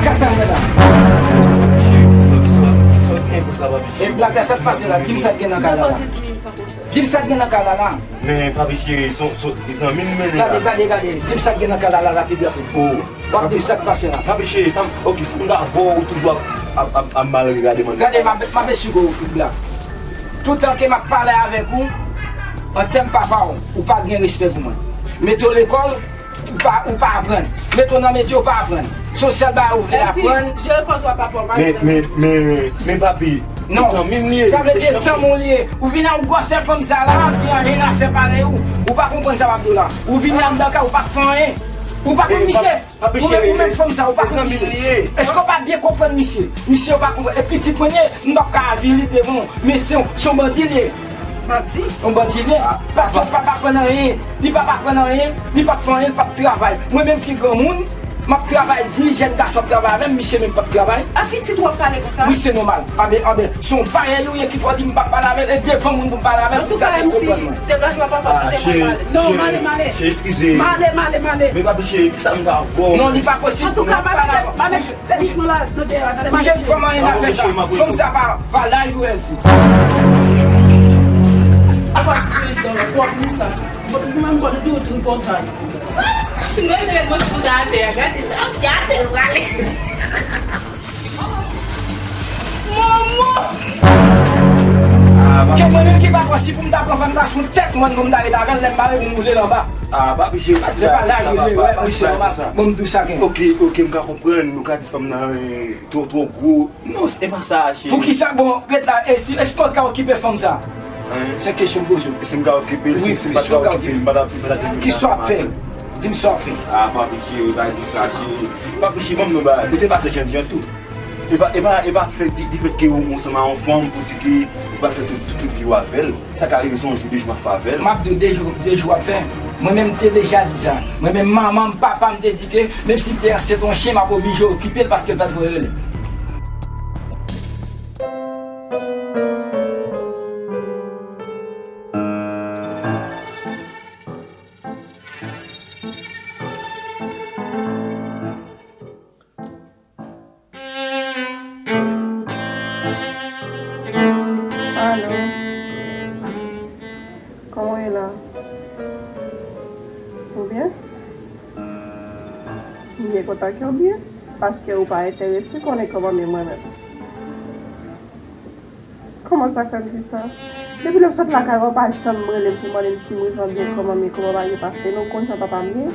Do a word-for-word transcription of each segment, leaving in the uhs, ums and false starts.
Kasa mwen la. Cheri, sòt, sòt, sòt gen pou sa, papi cheri. E la, kasa pase la, di m sa k gen nan kay la la. Di m sa k gen nan kay la la. Men, papi cheri, son, son, zanmi m mennen la. Gade, gade, gade. Di m sa k gen nan kay la la, rapid, rapid. Oh. W ap di m sa k pase la. Papi cheri, sa m, ok, sa m ka vò ou toujou ap, ap, ap, ap mal regade mwen. Gade, m ap, m ap esige w, Big Black. Toutan ke m ap pale avèk ou, an tèm papa w, ou pa gen respè pou mwen. Mete w lekòl, ou pa, ou pa aprann. Mete w nan metye, ou pa aprann. Se yon sèl bagay ou vle aprann. Men, men, men, men papi, non. Zanmi m li ye. Sa vle di zanmi w li ye. Ou vin a yon gwosè fanm sa la, ki anyen afè parèy ou. Ou pa konprann sa m ap di w la. Ou vini anndan kay, ou pa fè anyen. Ou pa konn misye. Ou menm, ou menm fanm sa, ou pa konn misye. Èske w pa byen konprann misye? Misye, ou pa konprann. E pitit mwen ye, m p ap ka avili devan w. Men se yon, se yon bandi li ye. Bandi? Yon bandi li ye. Paske l p ap aprann anyen. Li p ap aprann anyen. Li p ap fè anyen, li p ap travay. Mwen menm ki granmoun, m ap travay di, jèn gason ap travay avè m, misye menm p ap travay. A pitit w ap pale konsa? Wi, se nòmal. Anben, anben, se yon parèy ou ye ki fè w di m p ap pale avè l, e devan moun pou m pale avè l, pou sa te konprann mwen. Antouka, M C, degaje w ap apòte kote mwen pale. Non, m ale, m ale. Cheri, eskize. M ale, m ale, m ale. Men papi cheri, kisa m ka vò? Non, li pa posib pou nou pale avè w. Tèt mwen la, nou deyò, tande. Bouch fanm an, anyen afè sa. Fanm sa pa, pa laj ou, M C. Apa, dedan, twòp konsa. Mwen menm, mwen di w tripotay. Mwen te met mwen sou atè a, gade sa, gade l prale. Manman! Ke mwen menm ki pa kwè si pou m ta pran fanm sa sou tèt mwen, pou m ta ret avè l, lè m bare pou m woule l anba. Ah, papi cheri, pa di sa. Se pa laj ou ye, wi, se nòmal. Bon, m di w sa, ken. Ok, ok, m ka konprann, nou ka di fanm nan, eh, twò, twò gwo. Non, se pa sa, cheri. Poukisa, bon, ret la, e si, èske w ka okipe fanm sa? Hein? Se kesyon m poze w. E si m ka okipe l, si, si m pa t ka okipe l, m pa t ap, m pa t ap vin la. Kisa w ap fè? Di m sa w ap fè. Ah, papi cheri, pa di sa, cheri. Papi cheri, ban m yon bagay. Ou te pase jan jan tou. E pa, e pa, e pa fè di, di fèt ke ou ansanm a yon fanm pou di ke ou pral fè tout, tout, tout vi w avè l. Sa ka rive se yon jou, de jou m ap fè avè l. M ap di w de jou, de jou w ap fè. Mwen menm m te deja di sa. Mwen menm manman m, papa m te di ke menm si m te ansent yon chen, m ap oblije okipe l paske l pa t voye rele m. Alo. Kòman w ye la? Ou byen? M byen kontan ke w byen, paske ou pa enterese konnen kòman m ye mwen menm. Kòman sa fè m di sa? Depi lè m sot lakay ou, ou pa janm rele m pou mande m si m rive an byen, kòman m ye, kòman bagay yo pase. Non, ou konn jan papa m ye.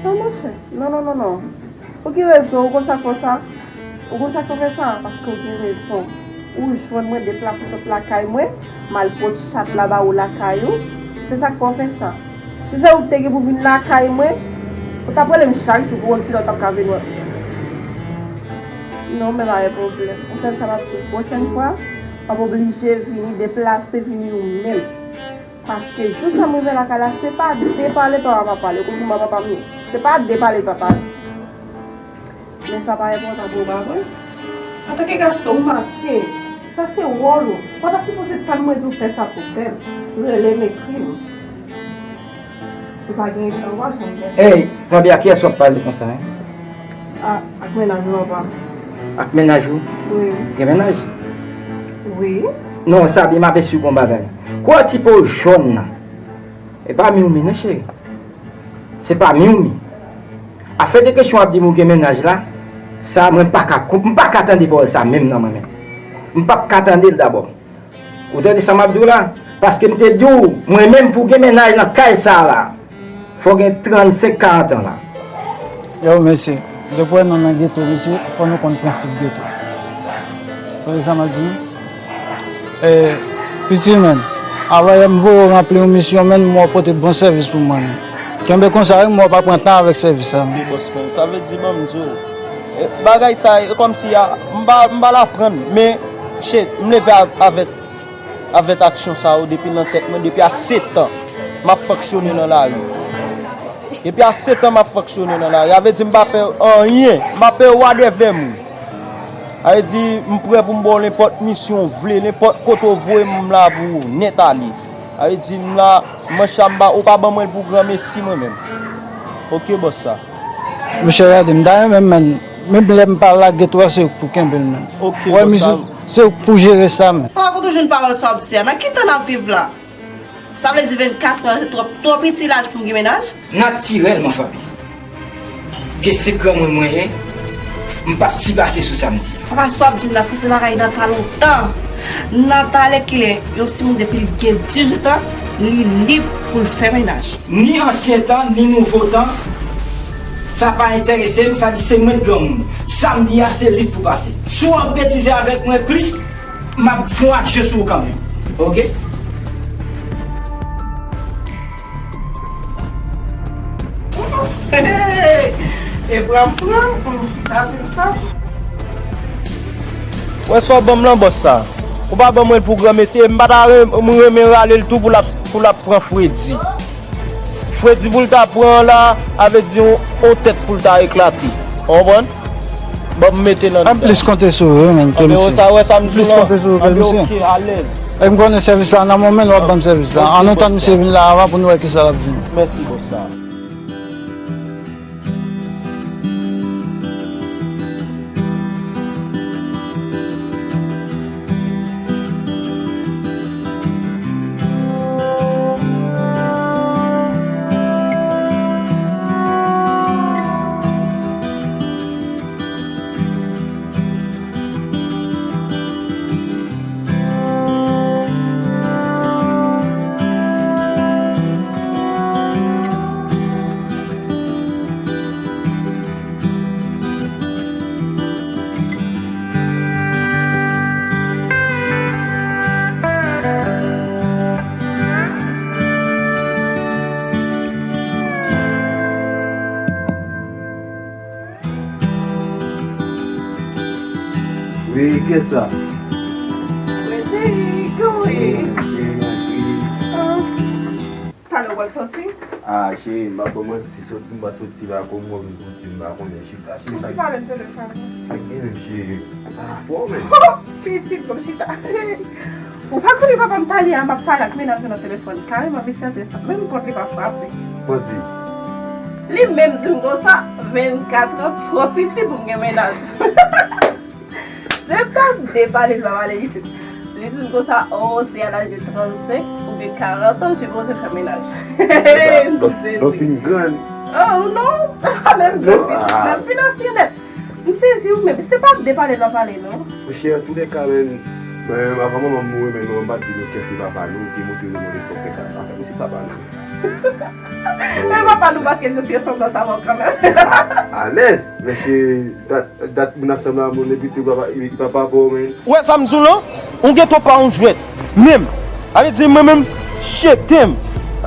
Non, monchè. Non, non, non, non. Ou gen rezon, ou konn sa k fè w sa? Ou konn sa k fè w fè sa? Paske ou gen rezon. Ou jwenn mwen deplase sot lakay mwen, m al pot chat la ba ou lakay ou. Se sa k fè w fè sa. Si se ou ki te gen pou vin lakay mwen, ou t ap rele m chak jou pou wè kilè w t ap ka vin wè m. Non, men pa gen pwoblèm. Yon sèl sa m ap di w, pwochèn fwa, w ap oblije vini, deplase vini ou menm. Paske jou sa m rive lakay la, se pa de pale papa m ap pale, ou konn kòman papa m ye. Se pa de pale papa m. Men sa pa enpòtan pou ou, pa vre? Antanke gason, ou make. Sa se wòl ou. Ou pa ta sipoze tann mwen di w fè sa pou fè l. Rele m, ekri m. Ou pa gen tan, ou pa janm gen tan. Ey, Fabia, kiyès w ap pale konsa, en? A, ak mennaj ou, papa. Ak mennaj ou? Wi. Gen mennaj? Wi. Non, Sabi, m ap esplike w yon bagay. Koulè ti po jòn nan. E pa Miumi, non, cheri. Se pa Miumi. Afè de kesyon w ap di m ou gen mennaj la, sa mwen pa ka konp-, m pa ka tande pawòl sa menm nan mwen menm. M p ap ka tande l dabò. Ou tande sa m ap di w la? Paske m te di w, mwen menm pou gen mennaj nan kay sa a la, fò w gen trannsenk, karant an la. Yo, mesye, depi w wè nou nan geto, mesye, fò nou konn prensip geto. Tande sa m ap di w? Eh, piti, menn. Avan yè m voye w ranpli yon misyon, menn, m wè w pote bon sèvis pou mwen, menn. Kenbe konsa, wi, m wè w pa pran tan avèk sèvis la, menn. Bòs, menn, sa vle di, ban m di w, eh, bagay sa, e kòmsi a, m pa, m pa l aprann, men, shit, m leve a-, avèk, avèk aksyon sa yo depi nan tèt mwen, depi a sèt an, m ap fonksyone nan lari. Depi a sèt an, m ap fonksyone nan lari. Sa vle di, m pa pè anyen, m pa pè wa dèvè moun. Sa vle di, m prè pou m ba w nenpòt misyon w vle, nenpòt kote w voye m, m la pou ou, nèt ale. Sa vle di, m la, manch la, m pa, ou pa ban mwen l pou granmesi mwen menm. Oke, bòs sa. Monchè, gade, m ta renmen, men, menm lè m pa la, geto a se ou k pou kenbe l, men. Ok, wè, bòs, mizik, se ou k pou jere sa, men. Papa, kote w jwenn pawòl sa w ap di a? Nan ki tan n ap viv la? Sa vle di vennkat an, se twò, twò piti laj pou m gen mennaj? Natirèlman, Faby. Ke se granmoun mwen ye, m p ap sipase sou sa m di a. Papa, sa w ap di m la, sa se bagay nan tan lontan. Nan tan alèkile, yon timoun depi l gen dizuit an, li lib pou l fè mennaj. Ni ansyen tan, ni nouvo tan, sa pa enterese m, sa di se mwen k granmoun. Sa m di a, se li k pou pase. Si w ap betize avèk mwen plis, m ap fè yon aksyon sou ou kanmenm. Oke? E pran m pran, m ta di m sa. Wè sa w ban m lan, bòs sa. Ou pa ban mwen l pou granmesi, e m pa ta ren-, m renmen rale l tou pou l ap, pou l ap pran fredi. Fredi pou l ta pran la, a vle di yon, yon tèt pou l ta eklate. Ou konprann? Ban m mete nan. M plis konte sou ou, wi, men, ke misye. Anben, sa, wè sa m di w lan. M plis konte sou ou ke misye. Anben, oke, alèz. E m konnen sèvis la nan men w, men w ap ban m sèvis la. Ann nou tann misye vin la avan pou nou wè kisa l ap vini. Mèsi, bòs sa. Wi, kiyès sa? Wi, cheri, kòman w ye? Cheri, mwen, wi. Ah. Talè w pral soti? Ah, cheri, m pa ba w manti, soti m pa soti la, kòm mwen vin soti, m pa konnen chita, chita. Ou si pale m telefòn. Se byen, cheri. Ah, fò, men. Pitit, bon, chita. Ou pa konnen papa m t ale a, m ap pale ak mennaj mwen nan telefòn. Kareman, misye antre sa. Menm pòt li pa frape. Mwen di. Li menm di m konsa, vennkat an twò piti pou m gen mennaj. Se pa de pale l pa pale isit. Li di m konsa, oh, se a laj de trannsenk oubyen karant an, je bezwen fè mennaj. M sezi. Lè w fin grann. Oh, non. Menm dlo, ah, m fin ansyen nèt. M sezi wi, men se pa de pale l pa pale, non. Monchè, antoulèka, men, men, avan manman m mouri, men manman m pa t di nou kiyès li papa nou, ki montre nou mwen lepòk kiyès sa. Anfèt, misye papa nou. Men papa nou, paske nou ti resanblans avè w kanmenm. A, alèz, mesye, dat, dat moun ap sanble a moun, epi tou papa, epi papa pa w, men. Ou wè sa m di w lan? Yon geto pa yon jwèt. Menm. Sa vle di, mwen menm, chete m.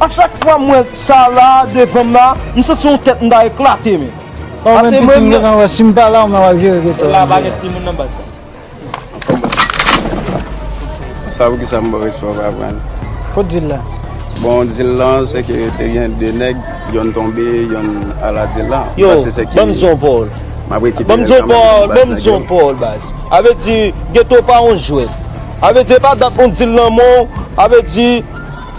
A chak fwa m wè sa la, devan m la, m santi yon tèt m ta eklate, men. Pase mwen menm, gentan wè, si m pa la, ou menm w ap jere geto a. La, pa gen timoun nan baz sa. Sa pou ki sa m ba w respè w pa pran? Kot dil la? Bon, dil lan, se ke te gen de nèg, yonn tonbe, yonn al a dil lan. Yo, ban m di yon pawòl. M ap rekipere l kanmenm pou m ba sa yo. Ban m di yon pawòl, baz. A vle di, geto pa yon jwèt. A vle di, e pa dat yon dil nan men w, a vle di,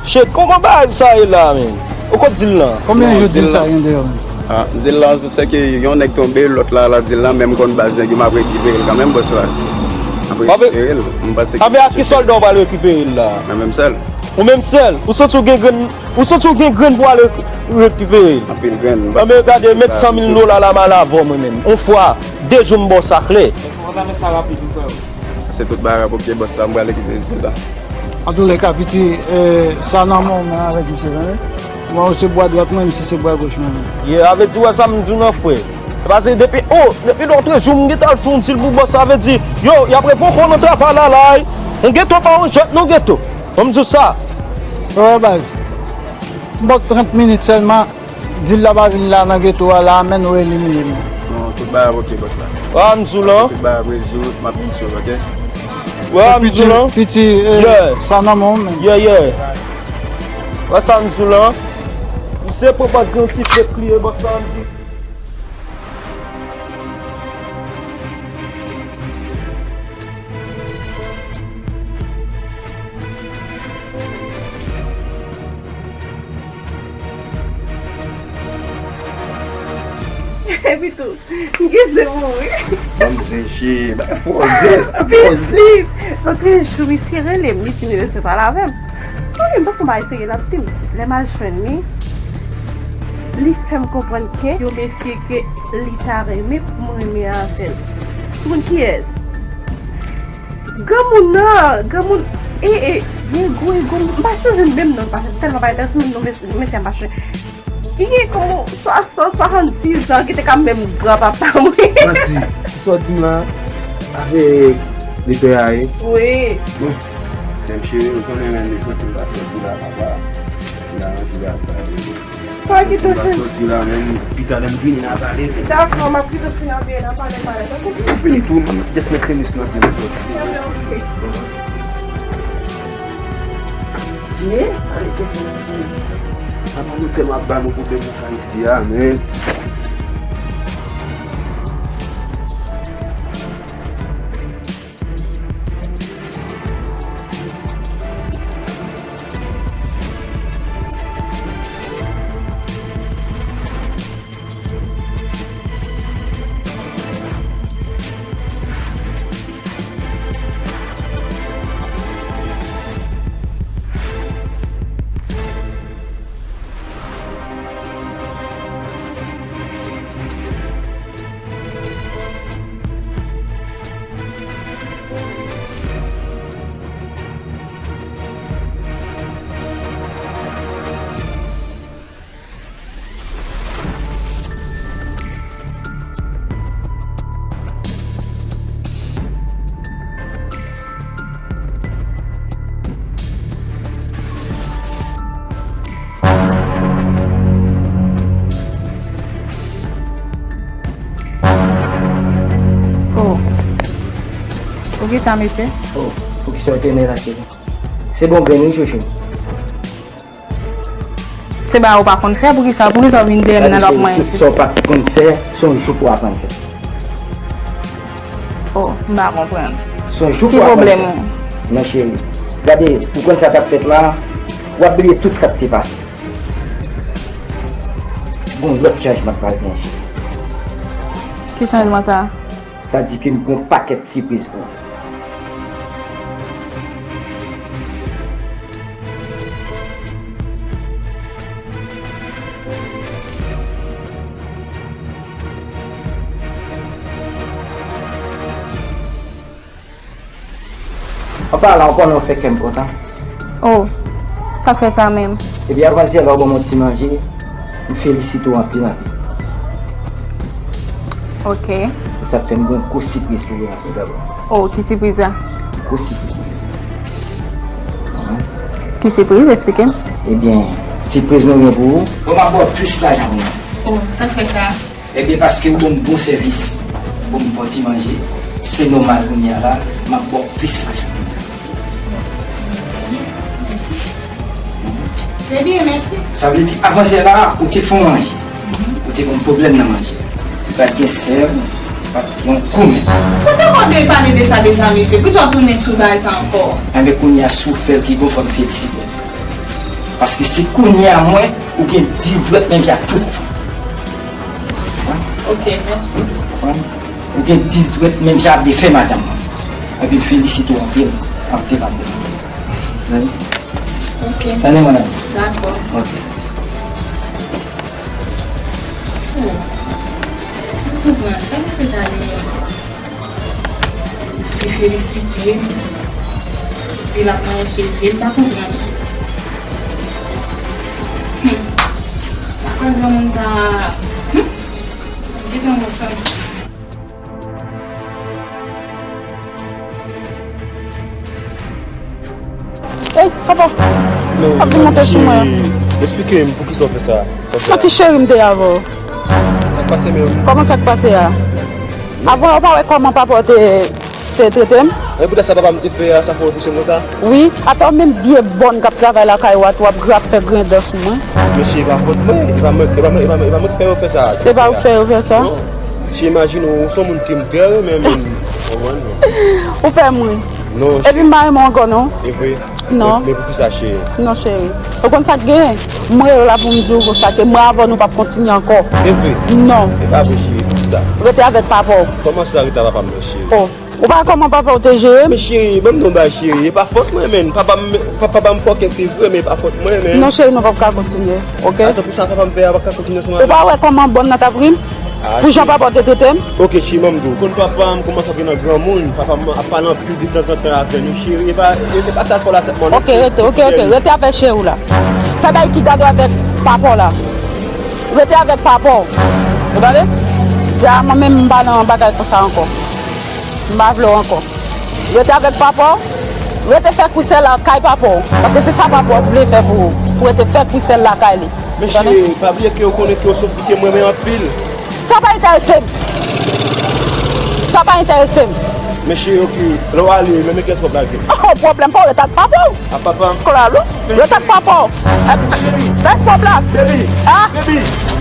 shit, kòman bagay sa ye la, men? Ou kot dil lan? Konbyen jou dil sa gen deyò, men? Ah, dil lan, se ke yon nèg tonbe, lòt la, la dil lan, men m konn baz nèg yo, m ap rekipere l kanmenm, bòs la. M ap rekipere l. M panse ke. A, men ak ki sòlda w pral rekipere l la? Mwen menm sèl. Ou menm sèl? Ou santi w gen grenn, ou santi w gen grenn pou al re-, rekipere l? Anpil grenn. Anben, gade, met san mil dola la, m al avè w, mwen menm. Yon fwa, de jou m ba w sa klè. Fò w sa fè sa rapid wi, frè. Se tout bagay ap oke, bòs la, m pral rekipere dil la. Antoulèka, piti, eh, sa nan men w, men avèk misye, tande? Mwen, ou se bwa dwat mwen, misye se bwa goch mwen, men. Yeah, a vle di, wè sa m di w nan, frè. Pase depi, oh, depi lòtrejou, m gentan al fè yon dil pou bòs la, a vle di, yo, y ap revoke w nan travay la, la, wi. Yon geto pa yon jwèt, non, geto. Ban m di w sa. Wè, baz. M ba w trant minit sèlman. Dil la pa vin la nan geto a la, men nou elimine l. Non, tout bagay ap oke, bòs la. Wè, m di w lan. Tout bagay ap rezoud, m ap vin sou, oke? Wè, m di w lan. Piti, piti, eh, sa nan men w, men. Yeah, yeah. Wè sa m di w lan. Misye pran pa di yon ti fèk li ye, bòs la, m di. Epi tou, m gen zen mouri. Ban m zen cheri, bay fò zen, bay fò zen. Pitit! Lòt jou, misye rele m, li di li bezwen pale avè m. Mwen menm, m panse yon bagay serye l ap di m. Lè m al jwenn li, li fè m konprann ke yon mesye ke li ta renmen pou m renmen avè l. Ou konn kiyès? Granmoun nan, granmoun, e, e, nego, ego, m pa chonje menm non, paske tèlman bagay tèlman non, mes-, mesye, m pa chonje. Ki gen kòman swasant, swasanndiz an, ki te ka menm granpapa mwen. Manti, ki sa w di m la? Avèk lepè a ye? Wi. Bon, sè m cheri, ou konnen menm li soti m pa soti la, papa. Li a rantre la, sa ye. Pa kite w cheri. Soti la menm, pita lè m vini n a pale. Dakò, m ap kite w fin antre n a pale, pale. Dakò. Fini tou, just met tenis nan pye m soti. Ebyen, oke. Siye, ale tèt mwen siye. Apa nou tèlman ap ba nou pwoblèm nan kay isi a, men. Oh. Poukisa, mesye? Oh, poukisa w te nè la, cheri? Se bon grenn, wi, chouchou. Se bagay ou pa konn fè, poukisa, poukisa w vin dèyè m nan lòp mwen? Tout sa w pa t konn fè, se yon jou pou w aprann fè. Oh, m pa konprann. Se yon jou pou w aprann fè. Ki pwoblèm ou? Non, cheri. Gade, ou konn sa k ap fèt la, w ap bliye tout sa k te pase. Gon lòt chanjman k pral gen, cheri. Ki chanjman sa? Sa di ke m gon pakèt sipriz pou ou. An palan, ou konnen ou fè kè m kontan. Oh, sa k fè sa menm? Epi avan yè la, ou ban m yon ti manje, m felisite w anpil, anpil. Ok. E sa k fè m gen yon gwo sipriz pou ou la, dabò. Oh, ki sipriz la? Gwo sipriz. Ki sipriz? Eksplike m. Ebyen, sipriz mwen gen pou ou. Bon, m ap ba w plis lajan pou mwen. Oh, sa k fè sa? Ebyen, paske ou ban m bon sèvis, ou ban m bon ti manje, se nòmal kounye a la, m ap ba w plis lajan kounye a. Se byen, mèsi. Se byen, mèsi. Sa vle di, avan yè la, ou te fè yon manje. Ou te gon pwoblèm nan manje. Li pa t gen sèl, li pa t gen yon kou menm. Ou te konn pale de sa deja, mesye. Poukisa w tounen sou bagay sa ankò? Enben, kounye a, si w fè l ki bon, fò m felisite w. Paske se kounye a mwen, ou gen dis dwèt menm jan ak tout fanm. Ok, mèsi. Ou gen dis dwèt menm jan ak de fè madanm mwen. Epi m felisite w anpil, anpil, anpil, anpil. Tande? Ok. Tande, mon ami? Dakò. Ok. Hmm. M konprann. Sa mesye sa li menm? Li felisite m. Epi l ap manje sou pye m, m pa konprann. Hmm. Dakò, granmoun sa a. Hmm. Li te fè yon sans. Ey, papa! Ap vin monte sou mwen. Eksplike m poukisa w fè sa. Nan ki cheri m te avè w? Sa k pase menm? Kòman sa k pase a? Avan, ou pa wè kòman papa w te, te trete m? E poutèt sa papa m te fè a, sa fè w pouse m konsa? Wi, atò menm vye bòn k ap travay lakay ou a tou ap gra-, ap fè grendans sou mwen. Mesye, e pa fòt mwen, e pa mwen, e pa mwen, e pa mwen, e pa mwen ki fè yo fè sa. E pa ou ki fè yo fè sa? Non. Si imajine w, ou se yon moun ke m trè renmen menm. Ou fè m ri. Non. Epi m pa renmen w ankò non. E vre. Non. Men, men poukisa, cheri? Non, cheri. Ou konn sa k genyen? Mwen rele w la pou m di w konsa ke mwen avè w nou p ap kontinye ankò. E vre? Non. E pa vre, cheri. Poukisa? Rete avèk papa w. Kòman sa, rete avèk papa m nan, cheri? Oh. Ou pa wè kòman papa w te jere m? Men cheri, ban m di w yon bagay, cheri. E pa fòs mwen, menn. Papa m, pa, papa m fòkè, se vre, men e pa fòt mwen, menn. Non, cheri, nou p ap ka kontinye, oke? Atan, pou sa papa m fè a, pa ka kontinye ansanm avè m. Ou pa wè kòman bòn nan t ap ri m? Ah, pou jan cheri. Papa w te trete m? Oke, cheri, ban m di w. Konn papa m kòmanse antre nan granmoun. Papa m ap pale anpil detanzantan avè nou, cheri. E pa, e, e pa sa l fè w la, sèlman. Oke, rete, oke, oke. Rete avèk cheri w la. Sa bay ki gade w avèk papa w la. Rete avèk papa w. Ou tande? Di a mwen menm m pa nan bagay konsa ankò. M pa vle w ankò. Rete avèk papa w. Rete fè kwisèl lakay papa w. Paske se sa papa w vle fè pou ou. Pou rete fè kwisèl lakay li. Men cheri, pa bliye ke ou konnen ke ou se yon fi ke m renmen anpil. Sa pa enterese m. Sa pa enterese m. Men cheri, oke, lè w ale, men, men kiyès w ap lage? Oh, pwoblèm pa w, rete ak papa w. A papa m? Klalo, rete ak papa w. Fè spò blak. Baby, ah, baby.